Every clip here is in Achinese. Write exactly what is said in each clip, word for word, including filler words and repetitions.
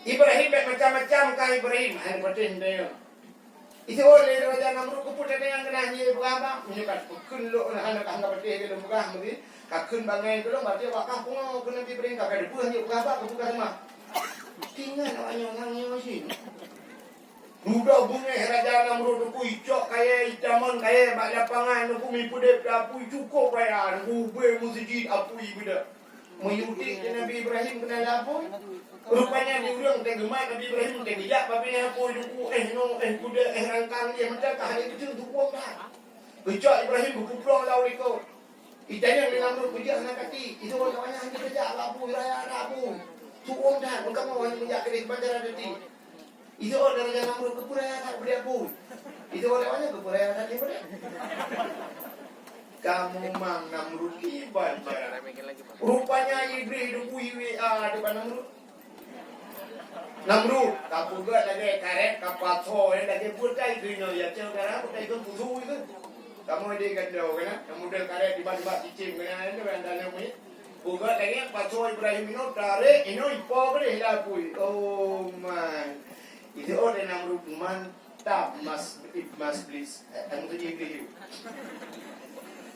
Ibrahim bèk macam-macam ka Ibrahim, hai patéh nyoe. Iseuôt lé Raja Namrud, keupeue tanyong keunan jih peugah haba, meunyoe ka peukheun lôn hana, hana patéh lôn peugah meugi, ka kheun bangai keu lôn, berarti awak kah pungo keu Nabi Ibrahim, ka ka deupeue jih peugah haba, keupeue ka seumah. Tinggai awak nyoe nang nyoe cit. Dudoe beungéh Raja Namrud, teungku, icok kayèe, itamong kayèe bak lapangan, teungku, mipeudép keu apui, cukôp raya, teungku, ubé meuseujid apui beudôh. Meuyue udép di Nabi Ibrahim keunan lé apui. Rupanya di ureueng teuh geumat Nabi Ibrahim teuh geujak babah apui, teungku, éh nyoe, éh keudè, éh rangkang, éh meuteukah lé geuteun tuwöm that. Geucok Ibrahim geupeuplong lam likot. Itanyong lé Namrud, peue jih hana ka tiek. Iseuôt awak nyan hana geujak bak apui, raya that apui. Tuwöm that, meukamoe hana geujak keudeh bantaran teuti. Iseuôt lé Raja Namrud, keupeue raya that bri apui. Iseuôt lé awak nyan, keupeue raya that lé peudeh. Kamoe mang Namrud iban barang. Rupanya Iblih geupui W A di bak Namrud. Namrud, ka peugöt lagèe karét, ka pasoe lagèe beutai keunoe, ya ceuh gara beutai keu busui keu. Kamoe di gandong keunan, kamoe di karét diban-ban cicém keunan, itu yang dalam ni. Peugöt lagèe pasoe Ibrahim inoe, tarek inoe, ipo keudeh lam apui. Oh my. Itu oh di Namrud man. Tap mas, mas blis. Eh, anu tu Iblih tu.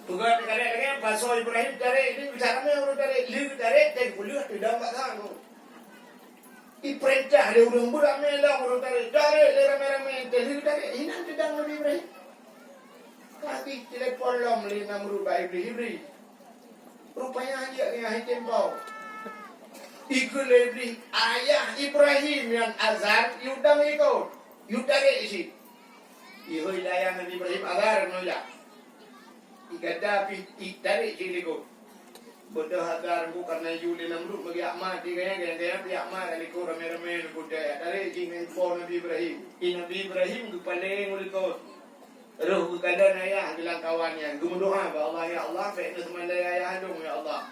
Peugah lagèe-lagèe, pasoe Ibrahim tarek, ini bicara ni ureueng tarek, lheueh tarek, dan kuleuh tu dalam bak sana. Ipeurintah lé ureueng beurami lom ureueng tarek, tarek lé ramé-ramé, lheueh tarek, inan teudong Nabi Ibrahim. Tapi telepon lom lé Namrud bak Iblih, Iblih. Rupanya jeuet ngon hai tempo. Ikheun lé Iblih, ayah Ibrahim nyan Azar, yue dong likot, yue tarek cit. Ihôi layang Nabi Ibrahim, Azar, meunyoe jak. Igata pih itarek cit likot. Beudôh Azar bu kareuna yue lé Namrud meugeuyak mat, gaya-gaya pih yak mat, likot ramé-ramé likot, tarek cit ngon po Nabi Ibrahim. I Nabi Ibrahim geupaleng u likot. Roh geukalon ayah geulam kawan nyan, geumeudoa bak Allah, "Ya Allah, bèk neuseumalèe ayah lôn, ya Allah.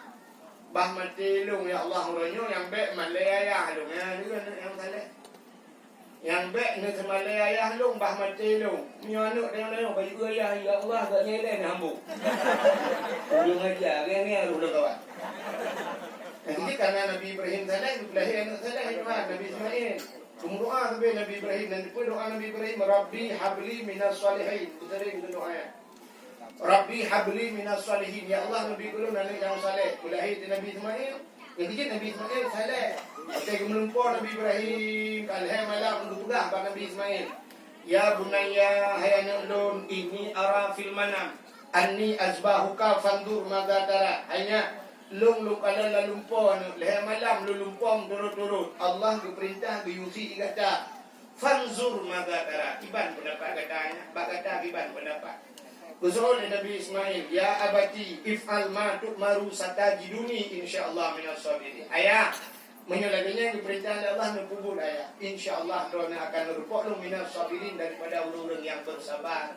Bah maté lôn, ya Allah, uroe nyoe nyang bèk malèe ayah lôn." Nyan, nyan, nyan, nyan, nyan. Nyang bèk neuseumalèe ayah lôn, bah maté lôn. Nyoe aneuk tanyoe-tanyoe, bak jipeue ayah, ya Allah, gak nyan ilèe neuhambô. Ulôn aja, nyan, nyan, roh lôn kawan. Jadi, karena Nabi Ibrahim saleh, geulahé aneuk saleh, Nabi Ismail. Geumeudoa sabe Nabi Ibrahim, dan dipeue doa Nabi Ibrahim, "Rabbi habli minas shalihin." Beutôi geumeudoa nyan. "Rabbi habli minas shalihin." Ya Allah, neubi keu lôn aneuk nyang saleh. Geulahé di Nabi Ismail. Nyang keujeuet Nabi Ismail saleh. Watèe geumeulumpo Nabi Ibrahim, ka lhèe malam geupeugah bak Nabi Ismail, "Ya bunayya, hai aneuk lôn, inni ara fil manam anni azbahuka fanzur madza tara." Hai nyak, lôn, lôn kalon lam lumpo aneuk, lhèe malam lôn lumpo meuturot-turot. Allah geupeurintah geuyue sie gata. Fanzur madza tara, kiban peundapat gata nyan, bak gata kiban peundapat. Geuseuôt lé Nabi Ismail, "Ya abati, if'al ma tu'maru satajiduni insyaallah minas sabirin." Ayah, meunyoe lagèe nyan geupeurintah lé Allah, neupeubuet ayah. Insyaallah, droeneuh akan neurumpok lôn minas sabirin, daripada ureueng-ureueng nyang beusaba.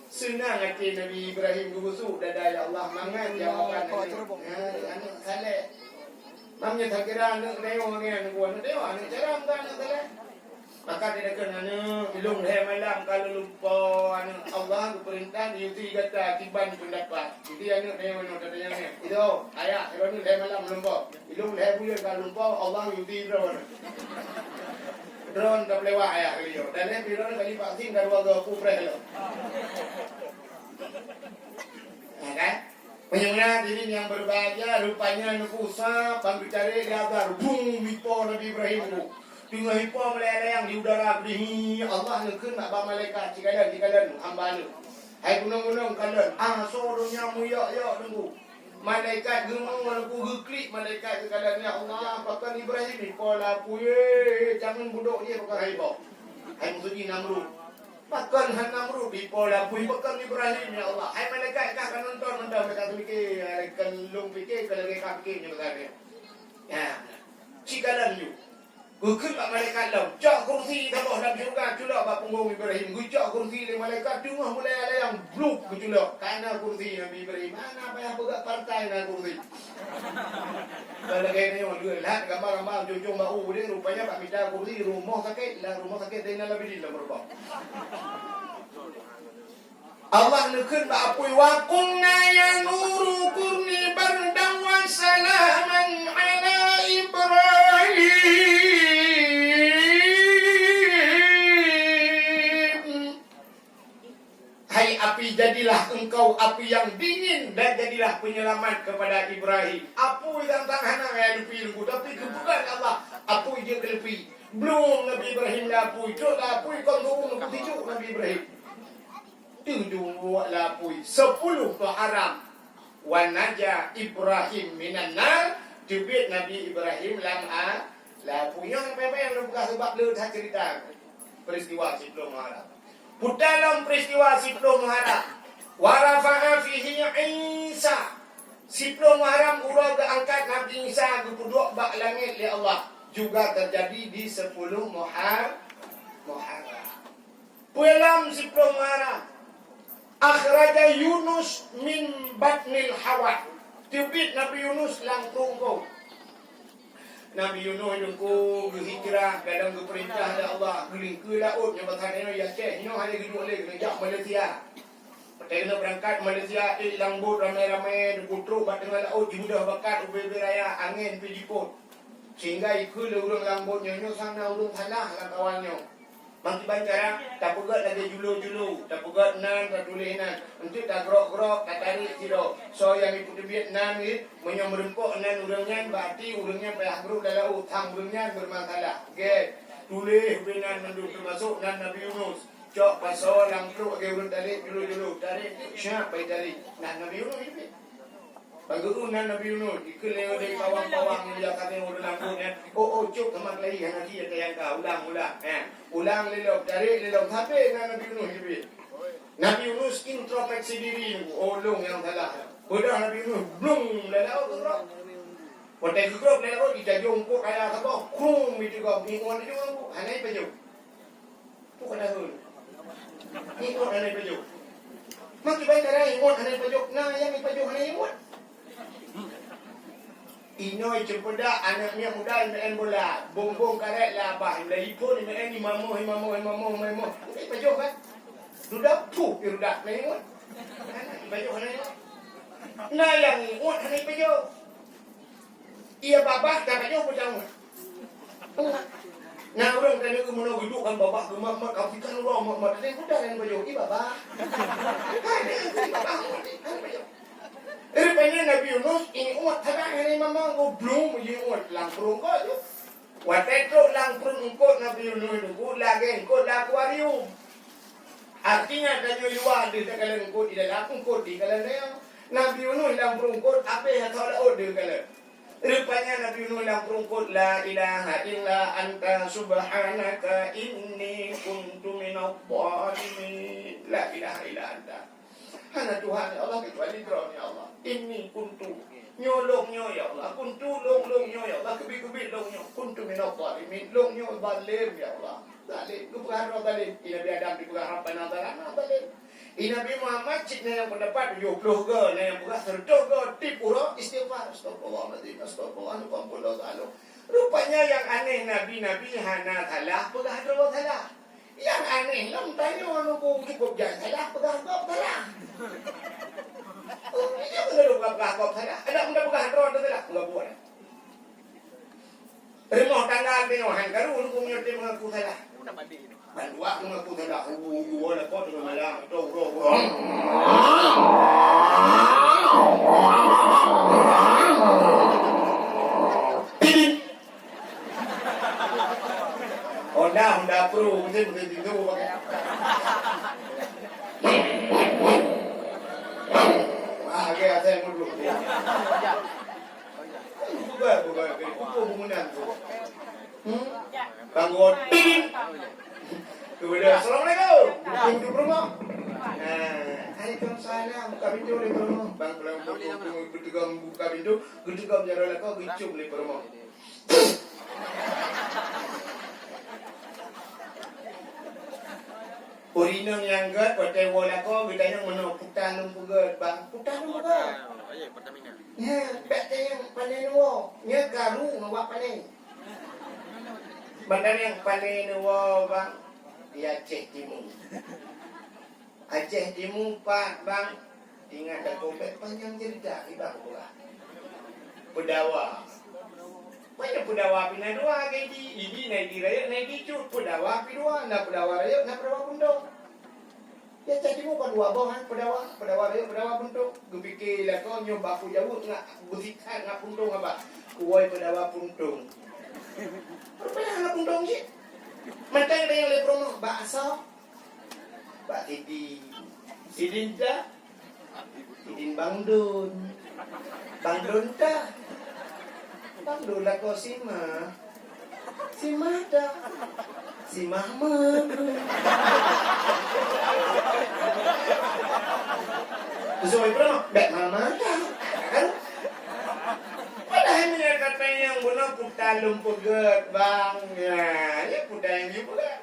Seunang até Nabi Ibrahim geubusuk dada, ya Allah, mangat jawaban aneuk. Nyan, aneuk saleh. Mam nyoe takira aneuk dewa nyan, aneuk dewa, aneuk carông ka aneuk saleh. Maka dia kata, "Aneuk, ilôn lhèe malam ka lôn lumpo, aneuk. Allah geupeurintah geuyue sie gata kiban peundapat." Jadi aneuk dewa nyoe tanya nyan, "Itu, ayah, ilôn lhèe malam lumpo. Ilôn lhèe buleuen ka lumpo, Allah geuyue sie droe." Droe ka peulewat ayah kali nyoe. Dan lhèe droe kali vaksin ka dua go, ku preh lom. Ya kan? Meunyoe na hadirin nyang berbahagia, rupanya neuku sa, ban geutarek lé Azar, bum, mipo Nabi Ibrahim bu. Teungoh ipo meulayan-layang di udara, bri, Allah neukheun bak malaikat, "Cikalon, cikalon, hamba lôn. Hai gunong-gunong, kalon, asoe donya meuyok-yok teungku." Malaikat geungoe, teungku, geuklik malaikat geukalon, "Ya Allah, pakon Ibrahim ipo lam apui, jangan budok jih pakon hai ipo. Hai musoh jih Namrud. Pakon han Namrud ipo lam apui, pakon Ibrahim, ya Allah." Hai malaikat kah ka nonton mantong, malaikat pike, malaikat lôn pike, ka lagèe ka pike nyoe tadi. Ya. Cikalon ju. Geukheun bak malaikat lom, "Cok kursi saboh lam syeuruga, culok bak punggong Ibrahim." Geucok kursi lé malaikat, teungoh meulayan-layang, bluk, geuculok. Ka na kursi Nabi Ibrahim. Hana payah peugah partai na kursi. Ka lagèe nyoe, dua lheueh that gambar-gambar cocong bak u deh, rupanya bak mita kursi rumoh sakét, lam rumoh sakét Zainal Abidin lam Meureuboh. Allah neukheun bak apui, "Wa qulna ya naru kuni bardan wa salaman ala Ibrahim." Jadilah engkau api yang dingin dan jadilah penyelamat kepada Ibrahim. Apui tantang hana ya lupi lugu, tapi geupeugah Allah, apui jeuet keu lupi. Blum Nabi Ibrahim lapui, trok lapui kon geuung keu tijuk Nabi Ibrahim. Tujuh lapui, sepuluh Muharram. Wa naja Ibrahim minan nar, teubiet Nabi Ibrahim lam a-, lapui. Nyoe sampai bayang lôn peugah sebab le that cerita. Peristiwa siploh Muharram. Puta lom peristiwa siploh Muharram. Wa rafa'a fihi Isa. Siploh Muharram uroe geuangkat Nabi Isa geupeuduek bak langét lé Allah. Juga terjadi di sepuluh Muhar-, Muharram. Peue lam siploh Muharram. Akhraja Yunus min batnil hawa. Teubiet Nabi Yunus lam teungku. Nabi Yunus teungku geuhijrah, kadang geupeurintah lé Allah, geulingkeue laôt nyoe bak nyoe Aceh, nyoe hana geuduek lé, geujak Malaysia. Watèe keuneuk beurangkat Malaysia, ék lam bot ramé-ramé, geutrok bak teungoh laôt, jimudah bakat ubé-ubé raya, angén pih jipot. Sehingga ikheun lé ureueng lam bot nyoe, nyoe sang na ureueng salah lam kawan nyoe. Meukiban cara, tapeugöt lagèe julo-julo, tapeugöt nan, tatuléh nan. Eunteuk tagrok-grok, tatarek sidroe. Soe nyang jipeuteubiet nan jih, meunyoe meureumpok nan ureueng nyan, berarti ureueng nyan payah brok lam laôt, sang ureueng nyan beumasalah. Gèt, tuléh ubé nan mandum teumasok nan Nabi Yunus. Cok pasoe lam trok lagèe ureueng tarek julo-julo, tarek, syap bai tarek. Nan Nabi Yunus jih. Bak geuh nan Nabi Yunus, dikeue lé bawang-bawang nyang jak sabe ureueng lampôh nyan, "Oh, oh, cok, teuma keuhai hana jih nyang ka, ulang, ulang." Eh, ulang lé lom, tarek lé lom, sabe nan Nabi Yunus jih. Nabi Yunus introspeksi diri, "Oh, lôn nyang salah." Beudôh Nabi Yunus, blung, lam laôt keudroe. Watèe geugrôp lam laôt, jitajong eungkôt kaya saboh, krum, jitigom, ingat tajong eungkôt, hana jipajoh. Peue ka tahun? Ingat hana jipajoh. Meukiban cara ingat hana jipajoh, na nyang jipajoh hana ingat. Inoe ceumpeudak aneuk miet muda meu'en bola, bông-bông karét lam babah, lam iphôn meu'en imamoh, imamoh, imamoh, imamoh. Hana jipajoh kan? Dudoe phuh, irudak hana ingat. Hana jipajoh hana ingat. Na nyang ingat hana jipajoh. Iya babah ka tanyoe peucaweueng. Na ureueng ka neu meunoe geuduek kan babah geumat-mat, ka pikan uroe mat-mat, ada kuda nyang pajoh, "Ih, babah." Ada, "Ih, babah, mat, ih, ada pajoh." Rupanya Nabi Yunus ingat sagai hana mamang goblong, ingat lam peureueng eungkôt tu. Watèe trok lam peureueng eungkôt Nabi Yunus tu, lagèe eungkôt lam akuarium. Artinya, tanyoe luwa deuh takalon eungkôt di dalam, eungkôt di dalam nyoe. Nabi Yunus lam peureueng eungkôt, abéh atau laôt deuh kalon. Rupanya Nabi Nuh lam peureueng eungkôt, "La ilaha illa anta subhanaka inni kuntu minadh dhalimin." La ilaha illa anta. Hana Tuhan, ya Allah, kecuali Droeneuh, ya Allah. Inni kuntu. Nyoe lôn nyoe, ya Allah. Kuntu lôn, lôn nyoe, ya Allah. Keubiet-keubiet lôn nyoe. Kuntu minadh dhalimin. Lôn nyoe zalem, ya Allah. Zalem. Geupeugah droe zalem. Di Nabi Adam dipeugah, "Rabbana zalamna," zalem. Di Nabi Muhammad cit na nyang peundapat tujoh ploh goe, na nyang peugah seratus goe, tiep uroe istighfar, "Astagfirullahaladzim, astagfirullah, ampôn dosa lôn." Rupanya nyang aneh nabi-nabi hana salah peugah droe salah. Nyang aneh lom tanyoe nyoe cukôp jan salah peugah gob salah. Oh, nyoe meunurot peugah gob salah, adak meunurot peugah droe salah, peugah buet. Rumoh tangga teuh nyoe han karu, ureueng nyoe teuh mengaku salah. Ban dua mengaku salah. Hu, hu, hu, hu, hu, hu, hu. Honda, Honda Pro, mesti, mesti itu pakai. Ah, oke, saya mundur. Bukan, bukan, bukan. Itu bangunan tu. Hmm? Bangun. Kemudian, "Assalamualaikum." Buka pintu rumah. Nah, "Waalaikumsalam." Buka pintu dari rumah. Bang, pulang, buka pintu, buka pintu, geuteugam jaroe lakoe, geucum lé peureumoh. Ureueng inong nyang gèt, watèe woe lakoe, geutanyong meunoe, "Peue lôn peugèt, Bang?" "Peue lôn peugèt?" Ya, bèk tanyong pane neuwoe. Nyan karu ngon wak pane. Ban tanyong pane neuwoe, Bang? Di Aceh Timu. Aceh Timu pat, Bang? Ingat lakoe bèk panyang cerita, ibang peugah. Peudawa. Banyak peudawa pih na dua, Haji Idi. Idi na Idi Rayeuk, na Idi Cut. Peudawa pih dua, na peudawa Rayeuk, na peudawa Beuntông. Ya, cak timu kan dua boh, kan? Peudawa, peudawa rayeuk, peudawa puntông. Geupike lakoe nyoe baku jaweueb ngat beusikat ngat puntông haba. Woi peudawa puntông. Rupanya hana puntông cit. Mantong ada nyang lé peurumoh, bak asoe. Bak sidin. Sidin dah. Sidin Bang Dun. Bang Dun dah. Bang Dun lakoe Simah. Simah dah. Simah meuh. Terus orang pernah, bèk mama dah. Kan? Padahai meunyoe ka tanyong bunoe puta lôn peugèt, Bang. Ya, ya puta nyang jipeugèt.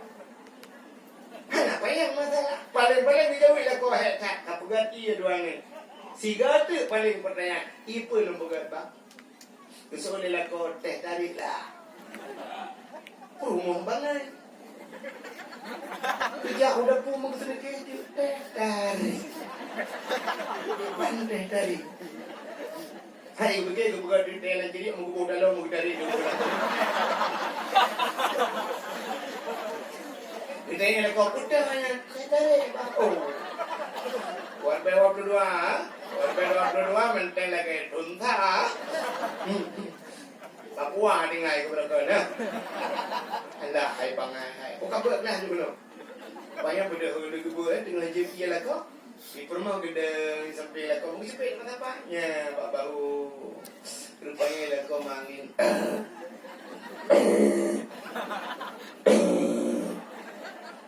Hana payah masalah. Paléng-paléng geujaweueb lakoe hék that, ka peugah ié dua nyoe. Sigoe teuk paléng peutanyaan, "Ié peue lôn peugah, Bang?" Geuseuôt lé lakoe teh tarék lah. Peurumoh bangai. Geujak u dapu meugeuseudeukèh teuk teh tarék. Ban teh tarék. Hai, beutôi geupeugah teuntèe lam ciriek, meuguboh dalong, meugeutarék. Geutanyong lakoe, "Peue teuh nyan?" "Saya tarék, Bang." Oh. Buat bèe dua puluh dua, ha? Buat bèe dua puluh dua, mantong lagèe tunsa. Hmm. Papua tinggai keu beureukan, ha? Alah, hai bangai, hai. Buka beureukan lah dulu. Payah beudeuh lé geubeue, eh, teungoh jeuet ie lakoe. Di peurumoh geudong sampoe lakoe meuseupet mata pat. Nya, bak bahu. Rupanya lakoe mangin.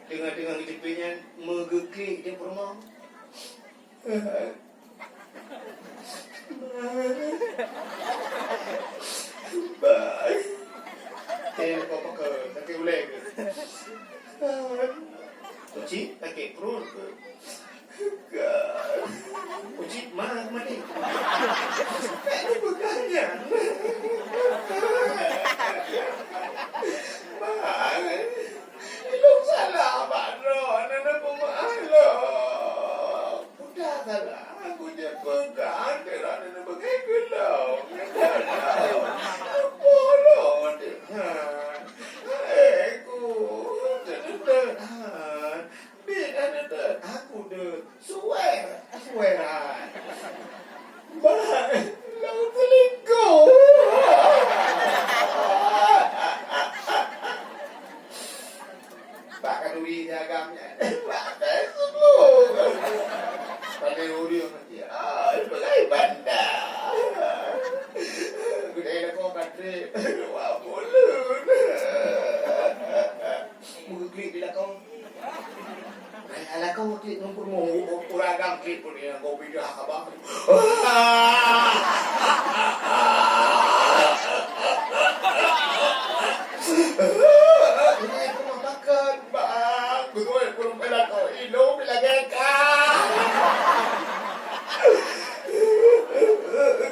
Teungoh-teungoh geuseupet nyan, meugeuklik di peurumoh. Bang. Eh, kau pakai, sakit ulai ke? Kucing, sakit perut ke? Kucing, mah mati. Ini bukannya. Bang. Ilôn salah bak droeneuh, neupeumaáh lôn. Peue salah, aku jeuet peugah, droeneuh neubeugèt keu lôn. Neupoh lôn teuh han. Hai ku, teuh-teuh han. Bit aneuk teuh, aku deuh. Suwer, suwer ai. Bah, lôn selingkuh. Bak khanuri agam nyan. Bak Facebook. Pandai ureueng mati. Ah, peugah banda. Gudai lakoe ka trép. Wah, buleuen. Meugeuklik di lakoe. Hai, hai, lakoe klik ngon peurumoh, u-, u-, ureueng agam klik pun dia, kau pindah abang. Ini peurumoh takkan, Bang. Betul, peurumoh lakoe ilôn bila geka.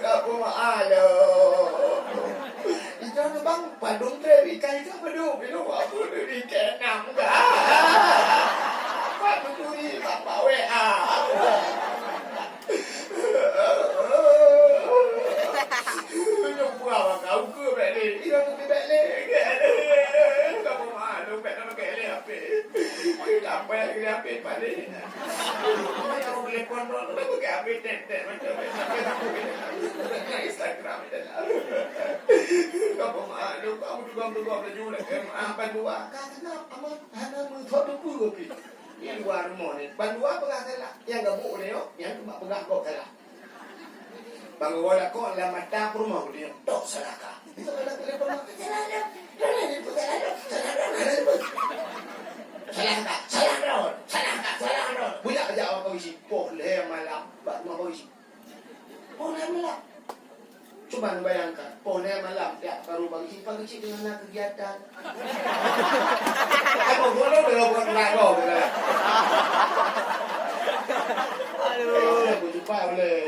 Ka peumaáh lôn. Ija nyoe bang, padum trép ikai ka padum, ilôn wak padum ikai nam ka. Pat meuturi bak, bak W A. Nyoe buah bak kau ke bèk lé, ija ke bèk lé. Ka peumaklum bèk na pakai lé H P. Sampai lagi H P paling. Telepon tu, tu pakai H P tek-tek macam ni. Instagram je lah. Kau pemaklum, kau dugom-dugom laju lah. Eh, maaf, Bandua. Ka kenapa, Amat? Hana meuthot teupeu kopi. Ni luar rumoh ni. Bandua peugah salah. Nyang gabuk ni, oh. Nyang cuma peugah kau salah. Bang Geuwoe lakoe lam mata peurumoh geutanyoe, "Tok salah kah?" Salah kah? Salah kah? Salah kah? Salah kah? Salah droe. Salah kah? Salah droe. Buyak jak bak polisi. Poh lhèe malam bak rumoh polisi. Poh lhèe malam. Cuba neubayangkan, poh lhèe malam tiap baru pagi, pagi cit deungon na kegiatan. Apa buat apa kalau buat lagu, bukan? Aduh. Aku jumpa boleh.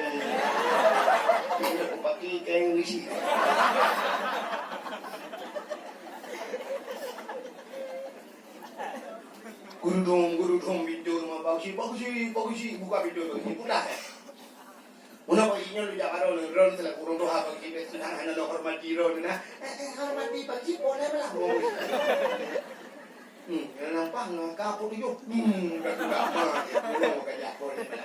Aku pakai kain besi. Gurudong, gurudong, pintu rumah Pak Usi, Pak Usi, Pak Usi, buka pintu, Pak Usi, buka. Meunan Pak Usi nyoe lôn jak baroe, droeneuh teulaku ureueng tuha Pak Usi, hana lôn hormati droeneuh nah. Eh, eh, hormati Pak Usi, boleh lah. Hmm, nyang nampak ngon ka pukul tujoh. Hmm, ka teuka ma, ya, pukul ka jak pukul lima.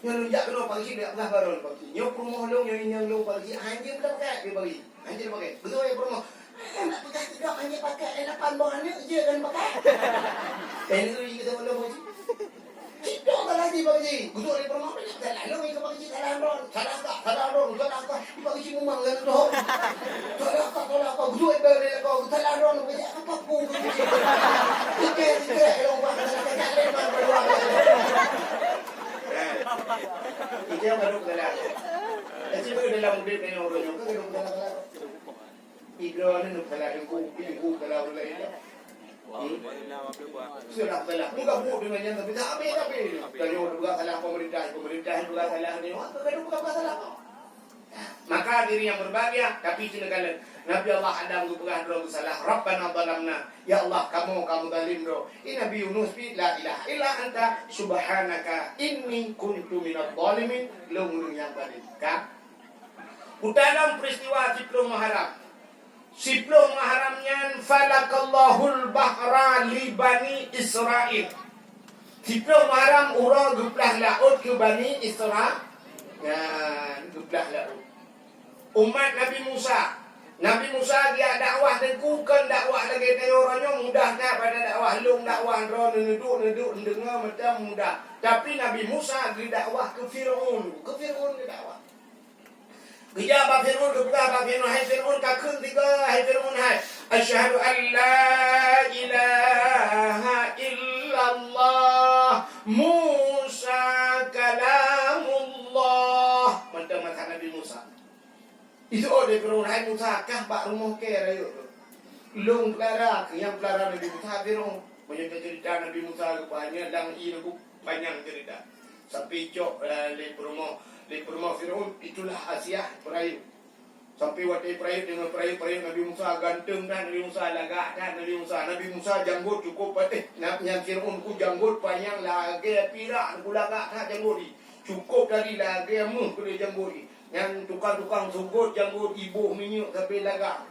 Nyoe lôn jak keunoe pagi, dak peugah baron pagi. Nyoe peurumoh lôn, nyoe inong lôn pagi, hanjeuet dak pakai di pagi. Hanjeuet pakai. Beutôi ya peurumoh. Eh, nak peugah tidak hanjeuet pakai, eh, lapan boh aneuk je kan pakai. Eh, ni kita belum pagi. Cit dong ka laju Pak Haji. Geuduek lé peurumoh, salah lôn ke Pak Haji, salah droen. Salah kah, salah droen, salah kah. Pak Haji memang kan tu. Salah kah, salah kah. Geuduek lé, lé, lé, salah droen, Pak Haji. Apa pun Pak Haji. Tiga, tiga, eh, orang buat salah kah, salah droen. Kita yang gaduh salah. Jadi, dalam udép ni, orang nyoe, kan gaduh salah-salah. Idroe ni salah teungku, teungku salah ureueng laén. Hmm? Salah, salah. Bukan buet dengan nyan, tapi tak habis, tapi. Tanyoe bukan salah pemerintah, pemerintah bukan salah ni. Wah, bukan, bukan salah. Maka diri yang berbahagia, tapi sini kalian. Nabi Allah Adam geupeugah droe geusalah, "Rabbana zalamna." Ya Allah, kamoe, kamoe zalim droe. Ini Nabi Yunus pi, "La ilaha illa anta subhanaka inni kuntu minadh dhalimin." Lôn ureueng nyang zalim. Kan? Utanom peristiwa siploh Muharram. Siploh Muharram nyan falakallahul bahra li Bani Israil. Siploh Muharram uroe geuplah laôt keu Bani Isra-, nyan, geuplah laôt. Umat Nabi Musa. Nabi Musa geujak dakwah teungku, kon dakwah lagèe tanyoe uroe nyoe mudah that, pada dakwah lôn dakwah droe neuduek, neuduek, neudeungoe mantong mudah. Tapi Nabi Musa geudakwah keu Firaun, keu Firaun geudakwah. Geujak bak Firaun, geupeugah bak Firaun, "Hai Firaun, kakheun sigoe, hai Firaun, hai. Asyhadu an la ilaha illallah, Musa kalamullah." Mantong masa Nabi Musa. Itu oh, di Firaun, "Hai Musa, kah bak rumoh kèe rayeuk tu. Lôn peulara keu nyang peulara Nabi Musa, Firaun." Meunyoe cerita Nabi Musa rupanya lam ié panyang cerita. Sampai icok, eh, lé peurumoh, lé peurumoh Firaun, itulah Asiah peurayeuk. Sampai watèe peurayeuk deungon peurayeuk-peurayeuk Nabi Musa, ganteng that Nabi Musa, lagak that Nabi Musa. Nabi Musa janggot cukup pa-, eh, na-, nyan Firaun ku janggot panyang lagèe pirak, ku lagak that janggot jih. Cukup tadi lagèe méuh keudéh janggot jih. Nyan tukang-tukang sugot janggot jih, boh minyeuk sampai lagak.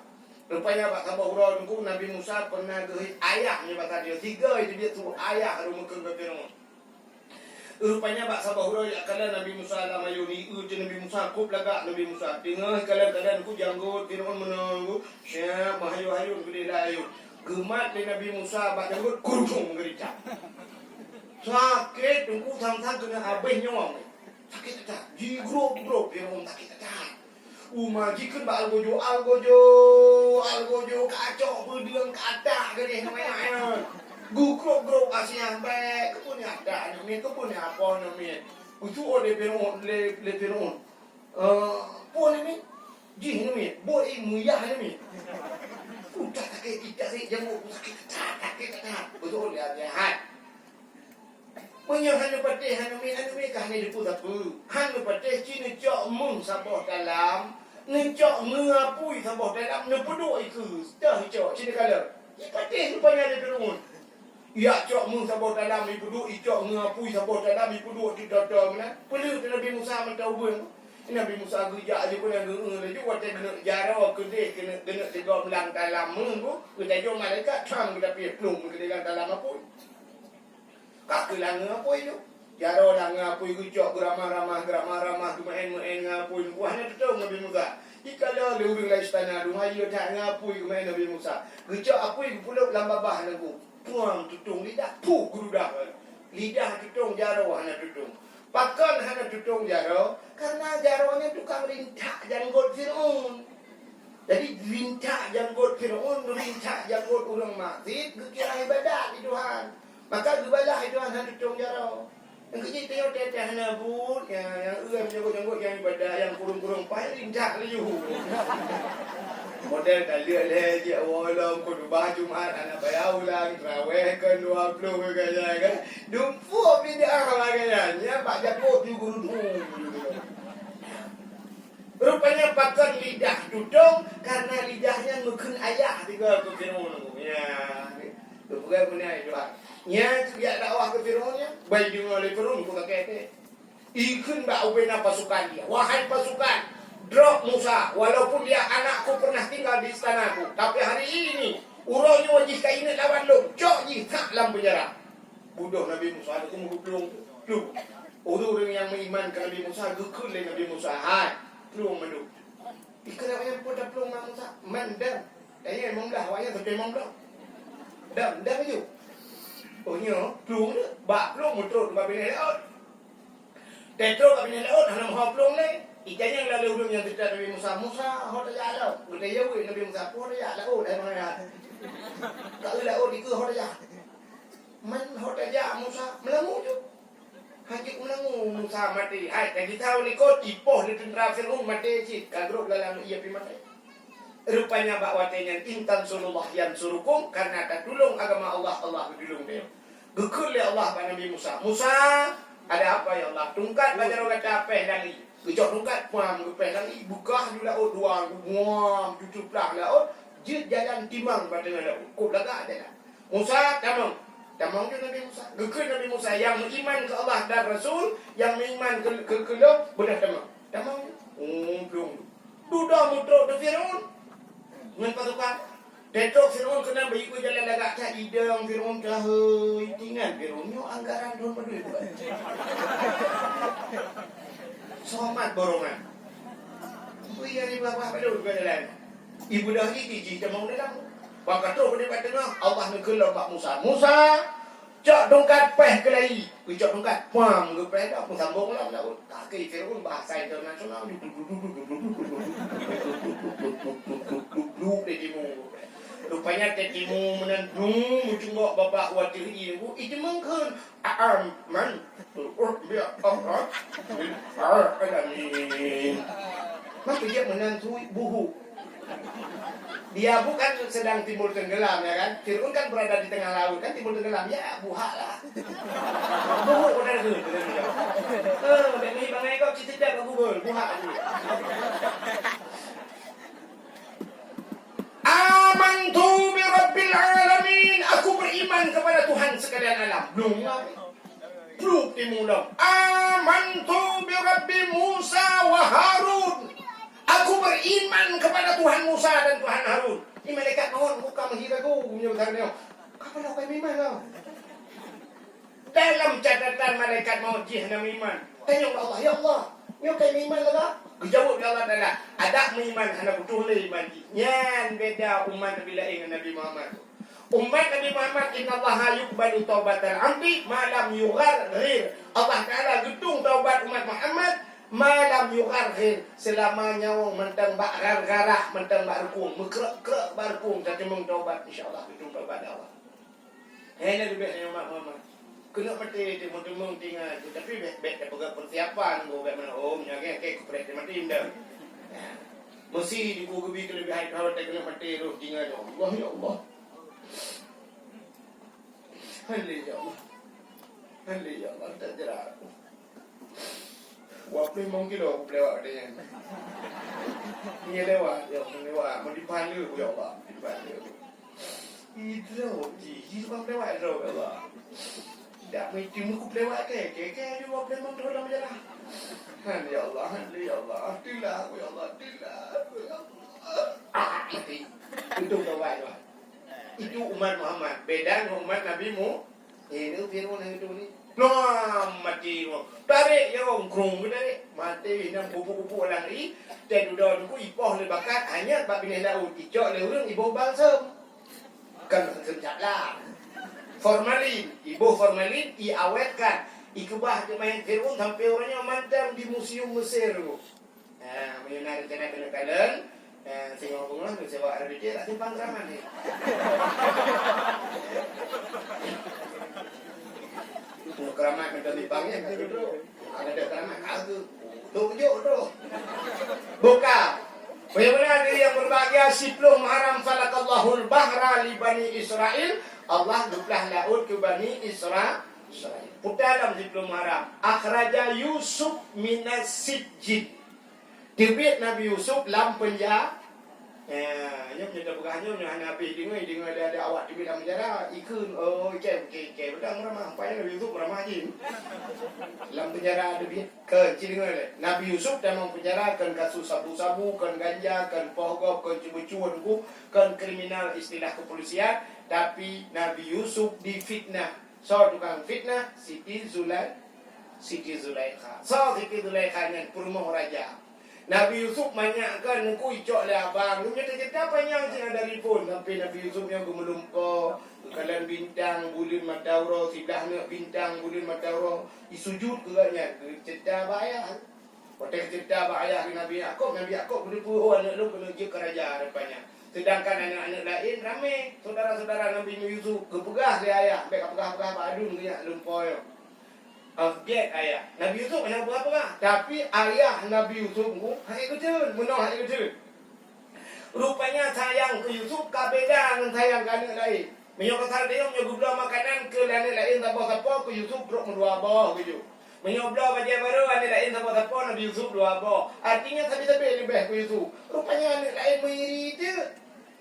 Rupanya bak saboh uroe teungku Nabi Musa pernah geuhôi ayah nyoe bak sadia. Sigoe teubiet su ayah lôn meukheun keu Firaun. Rupanya bak saboh uroe jak kalon Nabi Musa lam ayôn, ié teuh Nabi Musa, kôb lagak Nabi Musa. Teungoh kalon-kalon ku janggot Firaun meunoe, siap meuhayôn-hayôn keudéh lam ayôn. Geumat lé Nabi Musa bak janggot, kurusung geuritak. Sakét teungku, sang-sang keuneuk habéh nyawöng. Sakét that, jigrôp-grôp Firaun, sakét that. Uma jikheun bak algojo, "Algojo, algojo, kacok peudeueng katak keudéh nyoe nyan." Geugrôp-grôp Asiah, "Bèk, keupeue nyan dak nyoe miet, keupeue nyan apoh nyoe miet?" Geutuwö lé Firaun, lé, lé Firaun. "Eh, peue nyoe miet?" "Jih nyoe miet, bôh ié meuyah nyoe miet." Utak sakét, itak sakét, janggot sakét that, sakét that. Geutuwö lé Asiah. Meunyoe hana patéh, hana miet, hana miet ka hana jipeu sapeue. Hana patéh ci neucok méuh saboh talam, neucok ngeue apui saboh talam, neupeuduek ikeue, teuh icok, ci neukalon. Ci patéh rupanya lé Firaun. Ijak cok méuh saboh talam, ipeuduek, icok ngeue apui saboh talam, ipeuduek di toto meunan. Peuleueh teuh Nabi Musa mantong ubeueng. Nabi Musa geujak laju keunan geu-, laju watèe geuneuk jaroe keudéh, geuneuk, geuneuk teugom lam talam méuh tu, geutajok malaikat tham geudapiet plueng keudéh lam talam apui. Ka keuh langue apui tu. Jaroe langue apui geucok geuramah-ramah, geuramah-ramah, geumeu'en-meu'en ngon apui. Ngon hana tutong Nabi Musa. Jikala lé ureueng lam istana, dum hayeue that ngon apui geumeu'en Nabi Musa. Geucok apui geupulop lam babah nangku. Puang tutong lidah, puh geududah. Lidah tutong, jaroe hana tutong. Pakon hana tutong jaroe? Karena jaroe nyan tukang rintak janggot Firaun. Jadi, rintak janggot Firaun, rintak janggot ureueng maksiet, geukira ibadat di Tuhan. Maka geubalah lé Tuhan hana tutong jaroe. Nyang keujih tanyoe teuh hana buet, ya, nyang ureueng janggot-janggot nyang ibadat, nyang kureueng-kureueng paih rintak laju. Model ka lheueh lé jih awai lom khutubah Jumat, hana payah ulang, traweh kon dua ploh keu gaya kan. Dumpeue bid'ah lagèe nyan, nyan bak Yakub ju geurudu. Rupanya pakon lidah tutong, karena lidah nyan meukheun ayah tiga keu Firaun. Ya, geupeugah meunan Tuhan. Nyan geujak dakwah keu Firaun nyan, bai deungoe lé Firaun, ku sakét até. Ikheun bak ubena pasukan dia, "Wahai pasukan, drop Musa, walaupun dia anakku pernah tinggal di istanaku, tapi hari ini uroe nyoe jih ka ingat lawan lôn, Lam peunjara. Beudôh Nabi Musa, geukheun geuplueng, plueng. Ureuëng-ureuëng nyang meuiman keu Nabi Musa, geukheun lé Nabi Musa, "Hai, plueng mandum." Dikheun awaknyan, "Peue taplueng, Mak Musa?" "Man dam." Tanyong limong blaih, awaknyan sampoe limong blaih. "Dam, dam laju." Oh, nyoe, plueng tu, bak plueng meutrok bak binéh laôt. Teutrok bak binéh laôt, hana meuho plueng lé. Itanyong lé ureuëng nyang teutab Nabi Musa, "Musa, ho tajak laôt?" Geutanyong Nabi Musa, "Peue ho tajak laôt, hai mangat?" "Ka eu laôt dikeue, ho tajak." "Man ho tajak, Musa?" "Meulangue ju." "Hanjeuet meulangue, Musa maté." Hai, ka jiteupeue likot, ipoh lé teuntra Fir'aun maté cit, ka grob lam ié pih maté. Rupanya bak watée nyan, "In tansurullah yansurukum," karena tatulông agama Allah, Allah geutulông tanyoe. Geukheun lé Allah bak Nabi Musa, "Musa, ada apa ya Allah?" "Tungkat bak jaroe gata péh lam ié." Geucok tungkat, puam, geupéh lam ié, beukah ju laôt dua, muam, tujoh blaih laôt, jeuet jalan timang bak teungoh laôt. Kôb lagak jalan. "Musa, tamong." Tamong ju Nabi Musa. Geukheun Nabi Musa, "Nyang meuiman keu Allah dan Rasul, nyang meuiman keu, keu, keu lôn, beudôh tamong." Tamong ju. Oh, plueng ju. Dudoe meutrok di Fir'aun ngon pasukan. Teutrok Fir'aun keunan beu ikeue jalan lagak that, idong Fir'aun ka hôi, itingat Fir'aun nyoe anggaran thôn padum buet. Somat borongan. Bui nyang iba-ba padum buet jalan. Ibeudôh jih, jih tamong dalam. Bak ka trok di teungoh, Allah neukheun lom bak Musa, "Musa, cok tungkat péh keu lam ié." Geucok tungkat, puam, geupéh dah, meusambong lam laôt. Kaki Fir'aun bahasa internasional. Di timu. Rupanya di timu meunan dung, meucunggok babah watée ié, bu, ijeumeung kheun. Aman. Oh, biar, oh, oh. Ah, alamin. Maka dia meunan sui buhu. Dia bukan sedang timbul tenggelam, ya kan? Fir'aun kan berada di tengah laut, kan timbul tenggelam. Ya, buhak lah. Buhak udah tu. Eh, bak ni bangai kau cerita kat Google, buhak tu. Amantu bi rabbil alamin. Aku beriman kepada Tuhan sekalian alam. Belum lagi. Pluek timu lom. Amantu bi Rabbi Musa wa Harun. Aku beriman kepada Tuhan Musa dan Tuhan Harun. Ni malaikat maut buka meuhira ku, meunyoe besar nyoe. Apa nak kau iman kau? Dalam catatan malaikat maut jih hana meuiman. Tanyong bak Allah, "Ya Allah, nyoe kau iman lagak?" Geujaweueb lé Allah Taala, "Adak meuiman hana butuh lé iman jih." Nyan beda umat Nabi laén ngon Nabi Muhammad. Umat Nabi Muhammad, "Innallaha yuqbalu taubatal abdi ma lam yugharghir." Allah Taala geutueng taubat umat Muhammad ma lam yugharghir, seulama nyawöng mantong bak gargarah, mantong bak rukung, meukrek-krek bak rukung, tateumeung taubat, insya Allah geutueng taubat lé Allah. Hai, na leubeh nyoe umat Muhammad. Keuneuk maté teumeuteumeueng tinggai, tapi bèk, bèk tapeugah peusiapan, bèk meunan, oh, meunyoe lagèe, lagèe kupreh teumaté, meunan. Meusi di ku geubi keuleubehan, keuneuk maté roh tinggai, ya Allah, ya Allah. Hai lé ya Allah. Hai lé ya Allah, tajak. Wah, pih mungkin lôn kupeulewat deh nyan. Nyan lewat, ya Allah, lewat. Mau dipale, ya Allah, dipale. Idroe jih, jih tukang peulewat idroe, ya Allah. Dak meuti meukupeulewat ke, ke, ke, di wah peulewat tu dalam jalan. Han, ya Allah, han, ya Allah. Tilah aku, ya Allah, tilah aku, ya Allah. Ah, mati. Itu peulewat tu. Itu umat Muhammad. Beda dengan umat Nabi Mu-, eh, itu Fir'aun yang itu ni. Nah, mati tu. Tarik ya, krung, tarik. Mati, nang kupu-kupu orang ni. Teh duda tu, ipoh le bakat, hanya bak binéh laut. Icok le urang, iboh balsam. Kan balsam cap lah. Formalin. Iboh formalin, iawetkan. Ikeubah jeuet main Fir'aun sampai urang nyan mantong di museum Mesir tu. Ha, meunyoe na rencana keuneuk kalon, ha, singoh beungoh neusewa R B C dak simpang keuramat ni. Peue keuramat mantong simpang nyan, ka geudroe. Ada keuramat, ka geu-, tu jok tu. Buka. Bagaimana diri yang berbahagia, siplôh Muharram falakallahul bahra li Bani Israil, Allah geuplah laôt keu Bani Isra-, Israil. Puta lam siplôh Muharram. Akhraja Yusuf minas sijjin. Teubiet Nabi Yusuf lam penja-, Ya, nyoe meunyoe tapeugah nyoe, nyoe hana habéh deungoe, deungoe ada, ada awak teubiet lam penjara, ikheun, oh, ikheun, ikheun, ikheun. Padahai meuramah, rupanya Nabi Yusuf meuramah jih. Lam penjara teubiet, kheun, ci deungoe lé. Nabi Yusuf tamong penjara, kheun kasus sabu-sabu, kheun ganja, kheun poh gob, kheun cuba-cuba duku, kheun kriminal istilah kepolisian, tapi Nabi Yusuf difitnah. Soe tukang fitnah? Siti Zulai-, Siti Zulaikha. Soe Siti Zulaikha nyan? Peurumoh raja. Nabi Yusuf manyak kan, Teungku, icok lé abang. Nyoe teuceurita panyang cit na dari phon. Sampai Nabi Yusuf nyoe geumeulumpoe, geukalon bintang buleuen mata uroe, siblah neuk bintang buleuen mata uroe, isujud keu gobnyan, geuceurita bak ayah. Watèe geuceurita bak ayah geuh Nabi Yakub, Nabi Yakub geuteupeue, "Oh, aneuk lôn keuneuk jeuet keu raja rupanya." Seudangkan aneuk-aneuk laén ramé, syedara-syedara Nabi Yusuf, geupeugah lé ayah, "Bèk kapeugah-peugah bak aduen geuh nyak lumpoe nyoe." Ah, gèt ayah. Nabi Yusuf hana peugah-peugah, tapi ayah Nabi Yusuf nyoe han ék geutheun, meunoe han ék geutheun. Rupanya sayang keu Yusuf ka beda ngon sayang keu aneuk laén. Meunyoe kasar dayong nyoe geubloe makanan keu aneuk laén saboh sapo, keu Yusuf trok meudua boh geujok. Meunyoe bloe bajèe barô aneuk laén saboh sapo, Nabi Yusuf dua boh. Artinya sabe-sabe leubeh keu Yusuf. Rupanya aneuk laén meuiri teuk.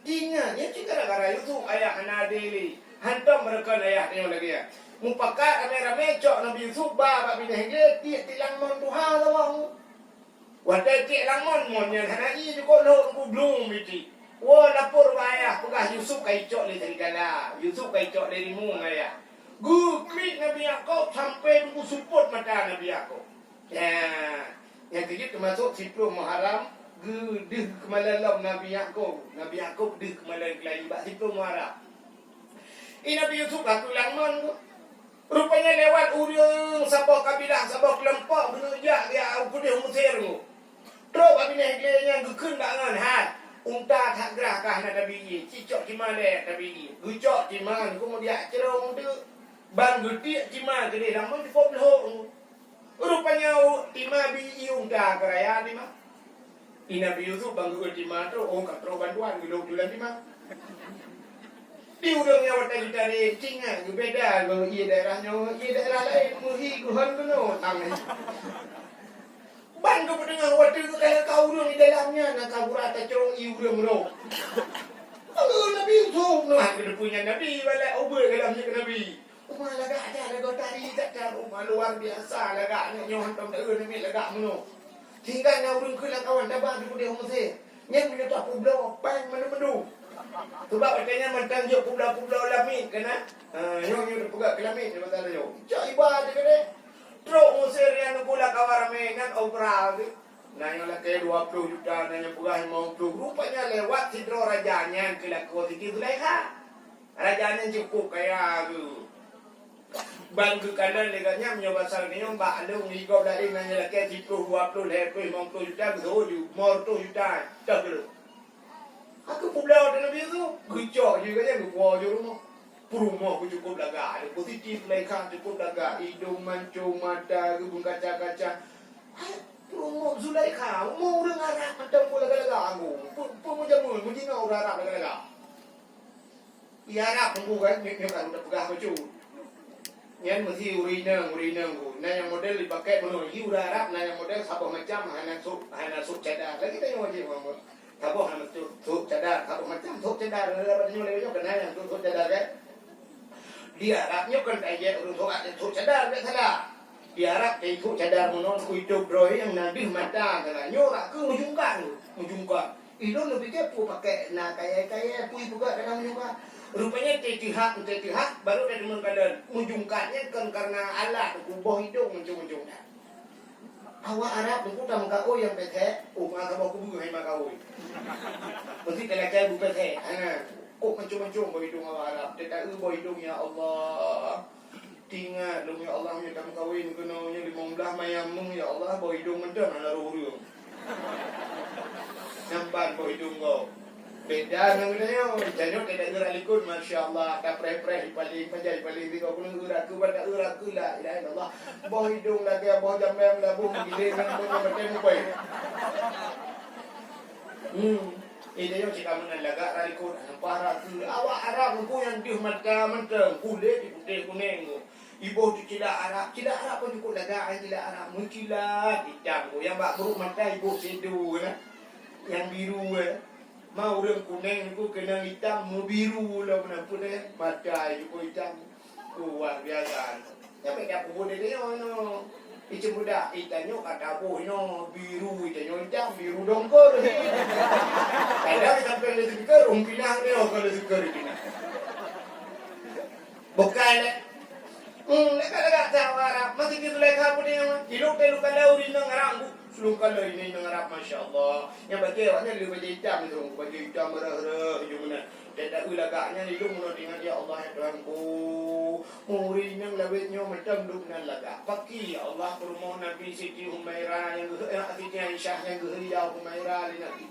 Ingat, nyan cit gara-gara Yusuf ayah hana adé lé. Hantom meureukan ayah tanyoe lagèe nyan. Mupakat ramé-ramé cok Nabi Yusuf ba bak binéh glé, tiek tilang mon tuha saboh. Watèe tiek lam mon, mon nyan hana ie jikôb lhok, Teungku, blum miti. Woe lapor bak ayah, peugah Yusuf ka icok lé serigala, Yusuf ka icok lé rimueng ayah. Geuklik Nabi Yakub sampai Teungku seupôt mata Nabi Yakub. Nyan, nyan keuh jeuet teumasok siplôh Muharram, geudeuh keumalon lom Nabi Yakub. Nabi Yakub deuh keumalon keulayi bak siplôh Muharram. Di Nabi Yusuf ka keulang mon tu. Rupanya lewat ureueng saboh kabilah, saboh keulompok geuneuk jak, jak u keudeh u Mesir tu. Trok bak binéh glé nyan geukheun bak ngon, "Hai, unta that grah ka hana tabi ie, cicok cima lé tabi ie." Geucok cima, geumeujak crông teuk. Ban geutiek cima keudeh lam mon jipôb lhok tu. Rupanya u-, tima bi ie unta keu raya tima. Di Nabi Yusuf ban geuôt tima trok, oh, ka trok bantuan geulhok tulan tima. Di ureueng nyang watèe geutarek, ingat geubeda ngon ie daerah nyoe, ie daerah laén meuhi geuhon keunoe tangai. Ban geupeudeungoe watèe geukalon ka ureueng di dalam nyan, na ka gura tacrông ie ureueng rhot. Lalu Nabi Yusuf, nah, geuteupeue nyan Nabi, balek ubeuet dalam nyan keu Nabi. Uma lagak aja lagoe tari that-that, uma luar biasa lagak nyoe, nyoe hantom taeu namiet lagak meunoe. Sehingga na ureueng kheun lam kawan taba di keudeh u Mesir. Nyan meunyoe tapeubloe, péng mandum-mandum. Sabab watèe nyan mantong jeuet peubloe-peubloe lamiet keunan. Ha, nyoe, nyoe tapeugah keu lamiet nyoe basa nyoe. Cok iba di keudeh. Trok u Mesir nyan Teungku lam kawan ramé nyan obral tu. Na nyang lakèe dua ploh juta, na nyang peugah limong ploh. Rupanya lewat sidroe raja nyan keu lakoe Siti Zulaikha. Raja nyan cukup kaya geuh. Ban geukalon lé gobnyan meunyoe basa geutanyoe bak lôn di gob laén na nyang lakèe siploh, dua ploh, lhèe ploh, limong ploh juta, geusuruh ju, lhèe reutôh juta, toh keu lôn. Aku peubloe teuh Nabi Yusuf, geucok ju gobnyan geuwoe ju rumoh. Peurumoh geucukup lagak, ada positif Zulaikha cukup lagak, idong mancong, mata geuh beungkaca-kaca. Hai, peurumoh Zulaikha, umu ureueng Arab mantong peue lagak-lagak anggô. Peue, peue meujameun, meujinoe ureueng Arab lagak-lagak. Di Arab Teungku kan, nyoe, nyoe kan udah peugah bacut. Nyan meusi ureueng inong, ureueng inong Teungku. Na nyang model dipakai meunoe, di ureueng Arab na nyang model saboh macam hana sôk, hana sôk cadar. Lagèe tanyoe cit, Muhammad. Saboh hana sôk, sôk cadar, saboh macam sôk cadar. Lagèe tanyoe, lagèe nyoe keunan nyang sôk, sôk cadar kan. Di Arab nyoe kan tajak ureueng sôk, sôk cadar, bèk salah. Di Arab teuitok cadar meunan, ku itôb droe nyang na deuh mata, kala nyoe rak keu meujungkat, meujungkat. Ilôn neupike peue pakai na kayèe-kayèe, peue ipeugah dalam meujungkat. Rupanya teuitok, teuitok, baru tadeungoe kalon. Meujungkat nyan kon karena alat, ku boh idong mancong-mancong that. Awak Arab Teungku tameukaôi nyang pèsèk, oh, ma saboh kubu hai meukaôi. Meusti talakèe bu pèsèk, ha. Kok mancong-mancong boh idong awak Arab. Teuka boh idong, ya Allah. Teuingat lôn, ya Allah, meunyoe tameukawen keunoe nyoe limong blaih manyam meuh, ya Allah, boh idong mantong hana roh ureueng. Nyan ban boh idong gob. Beda ngon geutanyoe. Tanyoe keu daerah likot, masya Allah, tapreh-preh, ipaléng, pajan ipaléng, tiga puluh urat keu, bak urat keu, la ilaha illallah. Boh idong lagèe boh jamèe meulaboh, meugiléng ngon boh batèe mupèe. Hmm. Eh, tanyoe cit ka meunan lagak rot likot, sampah rot keu. Awak Arab Teungku nyang deuh mata mantong, kulét putéh kunèng tu. Iboh teuh cilak Arab. Cilak Arab pun cukôp lagak, eh, cilak Arab. Meucilat itam tu. Nyang bak brôk mata iboh sèdo na. Nyang biru, eh. Ma ureuëng kuneng nyoe keunong itam meubiru lom na peureulée mata jih itam. Luar biasa. Nyang beda kubu deh nyoe nyoe. Icem budak itanyoe ka taboh nyoe biru itanyoe itam biru dongkor. Kadang sampai le speaker, um pinah nyoe kalau speaker pinah. Bukai lé. Hmm, lagak-lagak that Arab. Masih di Zulaikha pun dia. Ilok teh luka lau di nang Arab. Luka lau ini nang Arab, masya Allah. Yang bagi awaknya lebih baju hitam itu, baju hitam merah-merah hujung mana. Dan tak lagaknya ilok mana dengan ya Allah ya Tuhanku. Murid yang lawet nyoe macam duk nan lagak. Paki ya Allah ke rumah Nabi Siti Humaira yang geh-, eh, Siti Aisyah yang geuhia Humaira li Nabi.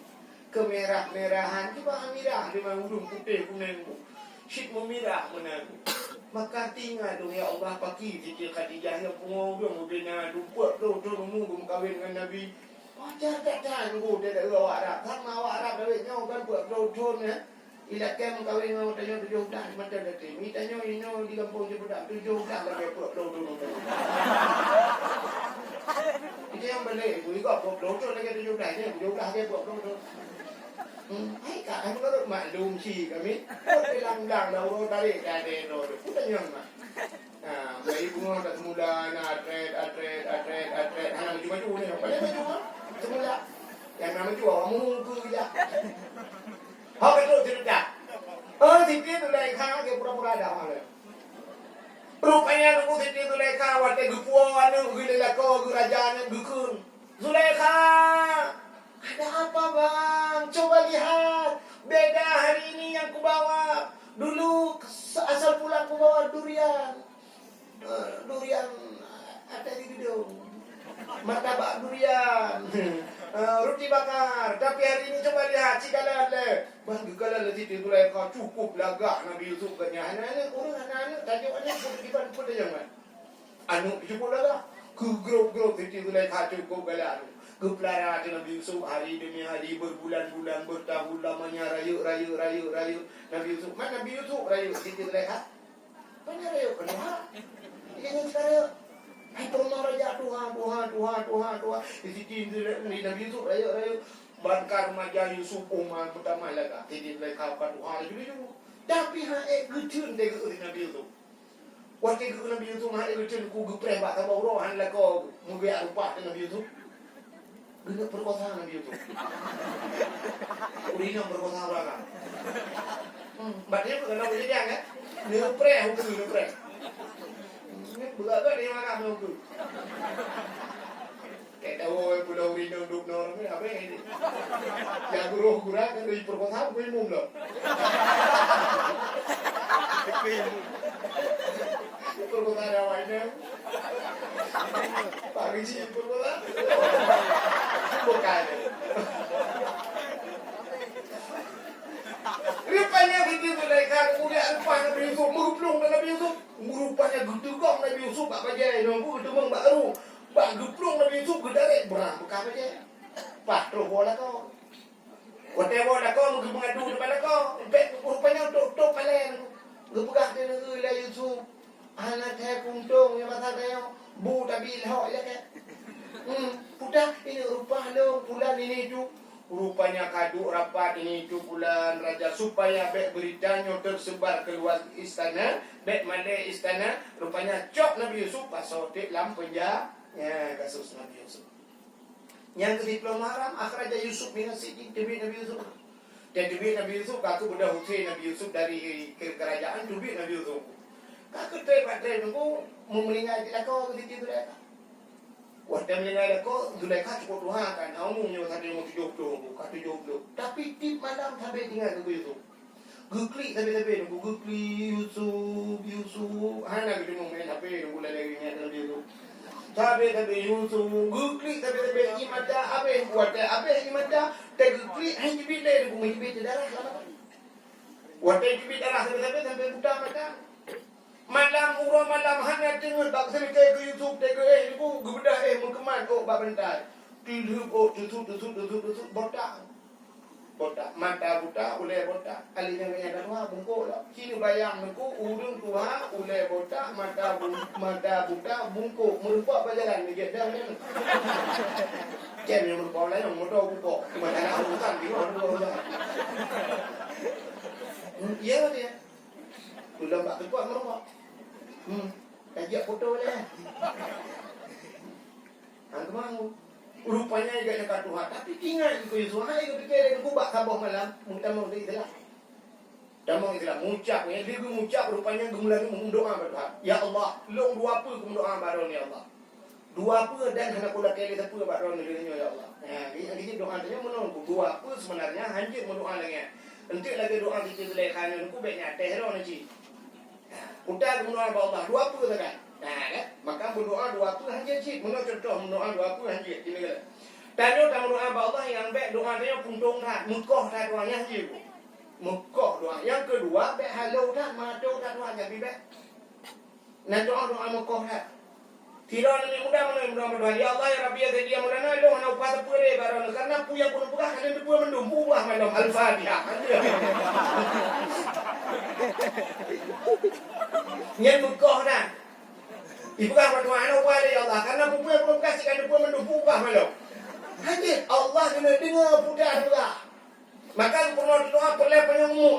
Keumirah-mirahan, cuba mirah deungon ureuëng putéh kuneng bu. Cit meumirah meunan. Maka tingat dong, ya Allah, paki Siti Khadijah nyang pungo ureuëng ubena dumpok ploh thon umu geumeukawen ngon Nabi. Wajar that-that nunggu dari awak Arab. Sama awak Arab dawet nyoe kan peuet ploh thon ya. Ilakée meukawen ngon tanyoe tujoh blah mata dati. Mi tanyoe inoe di gampông Ceupedak tujoh blah lagée peuet ploh thon umu. Itu yang balik ibu, ibu peuet ploh thon lagée tujoh blah, ini tujoh blah lagée peuet ploh thon. Hmm, hai ka, hai meunurot maklum si kami. Kot bilang-bilang dah urang tarék dah ada yang dah. Bukan yang mah. Ha, mulai bunga dah semula, na atret, atret, atret, atret. Hana maju-maju ni, paling maju mah. Semula. Yang nak maju, awak mungku je. Ha, betul cerita. Oh, Siti Zulaikha ke pura-pura ada malam. Rupanya Teungku Siti Zulaikha watée geupuwoe aneuëk geuh lé lakoe geuh raja nyan geukheun, "Zulaikha, ada apa, Bang? Coba lihat, beda hari ini yang kubawa. Dulu asal pulang kubawa durian. Eh, durian ada di gedung. Martabak durian. Eh, roti bakar. Tapi hari ini coba lihat, si galak lé." Bang, geukalon lé Siti Zulaikha cukup lagak Nabi Yusuf geuh nyan. Hana aneuëk, ureuëng hana aneuëk, tanyoe aneuëk, pun diban pun tajam kan. Aneuëk cukup lagak. Keu grob-grob Siti Zulaikha cukup galak aneuëk. Geupeulara ateueh Nabi Yusuf hari demi hari, berbulan-bulan, bertahun lamanya, rayeuk, rayeuk, rayeuk, rayeuk. Nabi Yusuf, man Nabi Yusuf rayeuk Siti Zulaikha? Mana rayeuk? Kenapa? Dia nyan sekarang. Hai, peurumoh raja, tuha, tuha, tuha, tuha, tuha. Di Siti Zulaikha, Nabi Yusuf rayeuk, rayeuk. Ban ka remaja Yusuf, uma meutamah lagak. Siti Zulaikha ka tuha laju-laju. Tapi han ék geutheun teuh geuh Nabi Yusuf. Watée geuh Nabi Yusuf han ék geutheun ku geupreh bak saboh uroe han lakoe meubiak rupa teuh Nabi Yusuf. Geuneuk peurekosa Nabi Yusuf. Ureueng inong peurekosa ureueng agam. Hmm, bat nyan peurekosa ureueng inong, eh? Neupreh ukeue, neupreh. Hmm, beugah-gah di ureueng agam ukeue. Kayak tahu pulau ureueng inong dub nor ni, apa yang ini? Yang guru kurang kan dari peurekosa, bukan umum lah. Peurekosa ada awak inong. Pak Riji peurekosa. Bukan. Rupanya Siti Zulaikha, kemudian lepas Nabi Yusuf, meugeuplong dan Nabi Yusuf. Rupanya geuteugong Nabi Yusuf bak bajée, nyoe geuteumong bak aru. Bak geuplong Nabi Yusuf geudarek, beurang beukah bajée. Pah troh woe lakoe. Watée woe lakoe, meugeumeungadu nibak lakoe. Bèk rupanya tôp-tôp malèe. Geupeugah keu neugui lé Yusuf, "Hana thèe kuntông nyang masa tanyoe, bu tabi lhok ilakèe." Hmm, peugah, "Ini rupa lôn, pulan ini tu." Rupanya ka duek rapat ini tu pulan raja, supaya bèk beurita nyoe teusebar keuluar istana, bèk malèe istana. Rupanya cok Nabi Yusuf pasoe trép lam peunja-, ya, kasus Nabi Yusuf. Nyang keu siplôh Muharram, akhraja Yusuf minas sijin, teubiet Nabi Yusuf. Dan teubiet Nabi Yusuf, ka keuh beudôh use Nabi Yusuf dari ke-, keurajeuen, teubiet Nabi Yusuf. Ka keuh trép bak trép nunggu, meuninggai di lakoe keu Siti Zulaikha. Watèe meuninggai lakoe, Zulaikha cukôp tuha kan, na umu nyoe sabe umur tujoh ploh, ka tujoh ploh. Tapi tiep malam sabe ingat keu Yusuf. Geuklik sabe-sabe nunggu, geuklik, "Yusuf, Yusuf." Hana geuteumeung main H P nunggu lalai ingat dalam Yusuf. Sabe-sabe Yusuf, geuklik sabe-sabe, ié mata abéh, watèe abéh ié mata, teugeuklik, hai jibiet lé nunggu, meujibiet darah lama. Watèe jibiet darah sabe-sabe sampai buta mata. Malam, uroe malam hana teungeut bak seuleukai keu Yusuf, teuka éh nunggu, geubeudah éh meukeuman ôk bak bantai. Teulheueb ôk, teusut, teusut, teusut, teusut, botak. botak, mata buta, ulèe botak. Alèh nyan geutanyoe tuha, bungkôk lom. Ci neubayang Teungku, ureueng tuha, ulèe botak, mata bu-, mata buta, bungkôk. Meurumpok bak jalan, neujak dang nyan. Cen nyang meurumpok laén, moto bungkôk. Cuma tak ada urusan, bingung dua orang. Hmm, iya dia. Ulôn bak teupot meurumpok. Hmm, tajak foto lé. Hang keumang. Rupanya geutanyoe ka tuha. Tapi ingat, Teungku Yusuf, hai geupike lé Teungku bak saboh malam, meutamong di Islam. Tamong Islam, mucap, nyan lheueh geumucap, rupanya geumulai meudoa bak Tuhan. "Ya Allah, lôn dua peue geumeudoa bak droeneuh, ya Allah. Dua peue dan hana kulakée lé sapeue bak droeneuh di donya, ya Allah." Ha, jadi, jadi doa tanyoe meunoe, dua peue sebenarnya hanjeuet meudoa lagée nyan. Enteuk lagée doa Siti Zulaikha nyoe, Teungku, bék nyan até droeneuh cit. Kuta geumeudoa bak Allah, dua peue sagai. Nah, kan? Maka meudoa dua peue hanjeuet cit. Meunoe contoh meudoa dua peue hanjeuet cit. Tanyoe tameudoa bak Allah nyang bék doa tanyoe puntông that, meukoh that doa nyan hanjeuet. Meukoh doa. Nyang keudua, bék halôh that, matô that doa nyan pih bék. Nah, doa-doa meukoh that. Sidroe aneuk muda meunoe meudoa bak Tuhan, "Ya Allah, ya Rabbi, ya Sayyidi, ya Maulana, lôn hana upah sapeue lé bak droeneuh, karena peue nyang keuneuk peugah hana teupeu mandum, peugah mandum. Al-Fatihah." Nyan meukoh that. Ipeugah bak Tuhan, "Hana upah lé, ya Allah, karena peue nyang keuneuk peugah cit ka teupeu mandum, peugah mandum." Hanjeuet, Allah keuneuk deungoe peue nyang peugah. Maka geupurunoe doa peureulèe panyang umu.